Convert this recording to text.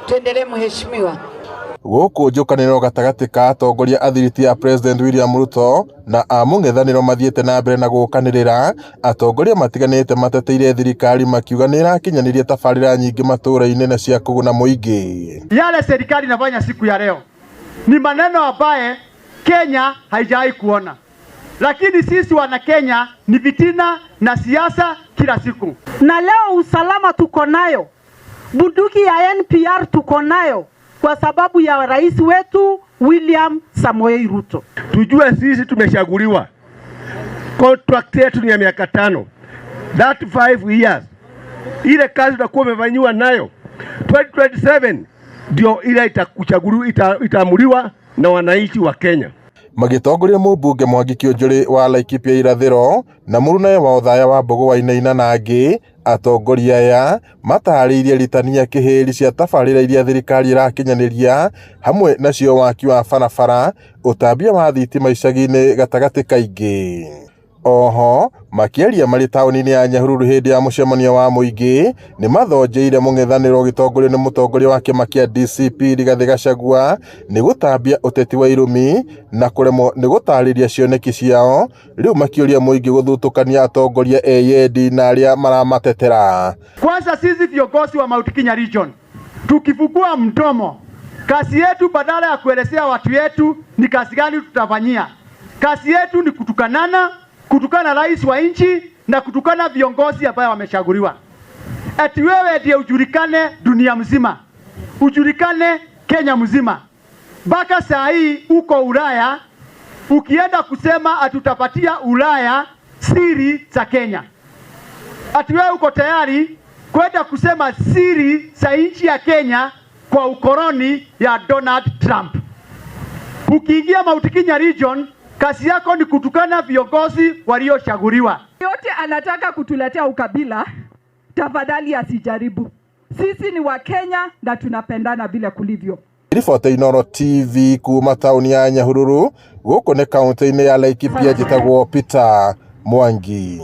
Tuendelee mheshimiwa. Gũkũ njũkanĩrĩro gatagatĩ ka atongoria athiriti ya President William Ruto na a mũng'ethanĩro mathiĩte na mbere na gũkanĩrĩra, atongoria matiganĩte mateteire thirikari makiuga nĩ ĩrakinyanĩria tabarĩra nyingĩ matũra-inĩ na cia kũguna mũingĩ. Yale serikali inafanya siku ya leo ni maneno ambaye Kenya haijawahi kuona, lakini sisi wana Kenya ni vitina na siasa kila siku. Na leo usalama tuko nayo, bunduki ya NPR tuko nayo kwa sababu ya rais wetu William Samoei Ruto. Tujue sisi tumeshaguliwa, contract yetu ni ya miaka 5, that 5 years ile kazi utakuwa umefanyiwa nayo 2027 ndio ile itakuchaguliwa, itaamuliwa na wananchi wa Kenya. Magĩtongoria mũmbunge Mwangi Kiunjuri wa Laikipia irathĩro na mũrunawe wa Othaya wa Mbũgũ Wainaina na angĩ, atongoria aya matarĩirie ritania kĩhĩri cia tabarĩra iria thirikari ĩrakinyanĩria hamwe nacio waki wa barabara, ũtambia wa thitima icagi-inĩ gatagatĩ kaingĩ. Oho makĩaria marĩ taũni-inĩ ya Nyahururu hĩndĩ ya mũcemanio wa mũingĩ nĩ mathonjeire mũng'ethanĩro ũgĩtongorio nĩ mũtongoria wa kĩama kĩa DCP Rigathĩ Gachagua nĩ gũtambia ũteti wa irumi na kũremwo nĩ gũtarĩria cioneki ciao, rĩu makĩũria mũingĩ gũthutũkania atongoria eyendi na arĩa maramatetera. Kwanza sisi viongozi wa Mount Kenya Region tukifungua mdomo, kazi yetu badala ya kuelezea watu yetu ni kazi gani tutafanyia, kazi yetu ni kutukanana, kutukana rais wa nchi na kutukana viongozi ambayo wamechaguliwa. Ati wewe ndiye ujulikane dunia mzima, ujulikane Kenya mzima, mpaka saa hii uko Ulaya, ukienda kusema atutapatia Ulaya siri za Kenya, ati wewe uko tayari kwenda kusema siri za nchi ya Kenya kwa ukoloni ya Donald Trump. Ukiingia Mount Kenya Region, kazi yako ni kutukana viongozi waliochaguliwa. Yote anataka kutuletea ukabila, tafadhali asijaribu. Sisi ni Wakenya na tunapendana vile kulivyo. Ribota Inooro TV kuma taũni ya Nyahururu gũkũ nĩ kaũntĩ-inĩ ya Laikipia, njĩtagwo Peter Mwangi.